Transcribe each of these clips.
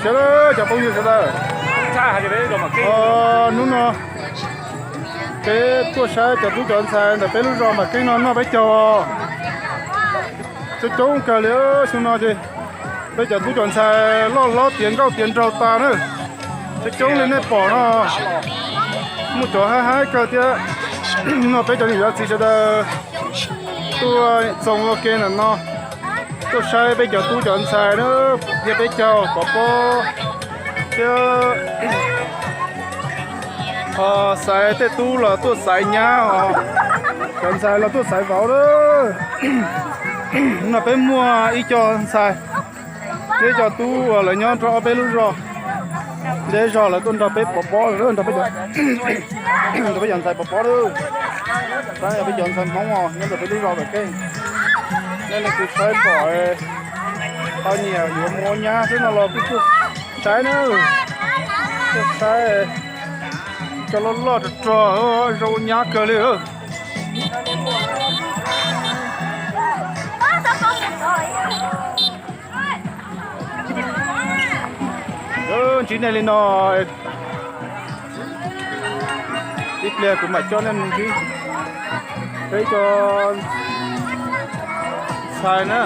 Sawv daws, cov phooj ywg sawv daws, hnub no peb tuaj saib cov tub cov ntxhais ntawm peb lub zos Mam Keeb no noj peb caug. Coob coob kawg li, xyoo no ces peb cov tub cov ntxhais loj hlob tiav nkauj tiav nraug tas na. Coob coob li nej pom no, muaj cov haib haib kawg thiab. No peb cov niam cov txiv sawv daws tuaj txoos ua ke ntawm no, tuaj saib peb cov tub cov ntxhais na, tiav peb caug pov pob thiab. Ho xaiv tej tub los tuaj xaiv nyab os, cov ntxhais los tuaj xaiv vauv lawm. No peb muaj ib co ntxhais thiab ib co tub uas lawv nyob rau ob peb lub zos, deb zog lawv tuaj nrog peb pov pob, nrog peb, nrog peb cov ntxhais pov pob lawm. Peb cov ntxhais Hmoob os, nyob rau peb lub zos Vam Keeb. Nej leej twg saib pom, ho nyiam yuav mus ua nyab xwb no los kuj tuaj saib na. Tuaj saib cov loj loj rog rog, zoo ua nyab kawg li. Ntsib nej li no, ib pliag kuv mam coj nej mus ntsib peb cov ntxhais na.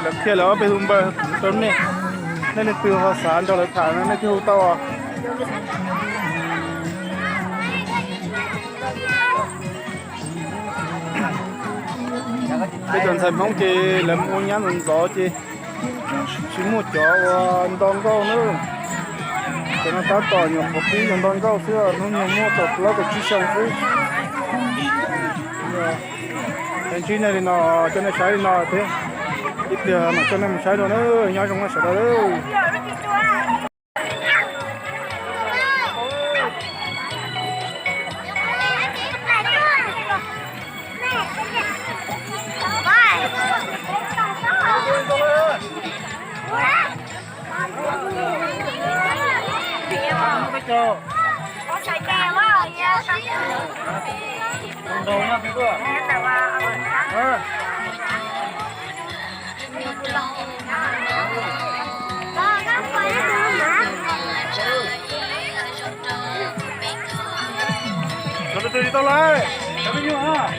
Lawv qhia lawv ob peb hu npawb rau nej, nej leej twg ho xav nrog lawv tham no nej thiaj hu tau os. Peb cov ntxhais Hmoob ces lawv mus ua nyab ntxov ntxov ces tsis muaj cov uas nto nkauj na. Cov no tab tom nyuam qhuav pib yuav nto nkauj xwb, hnub nyoog muaj tau plaub kaum tsib xyoo xwb. Ntsib nej li no, coj nej saib li no thiab, ib pliag mam coj nej mus saib dua na. Nyob zoo nej sawv daws. Cov tus twg tsis tau lawm, cov me nyuam.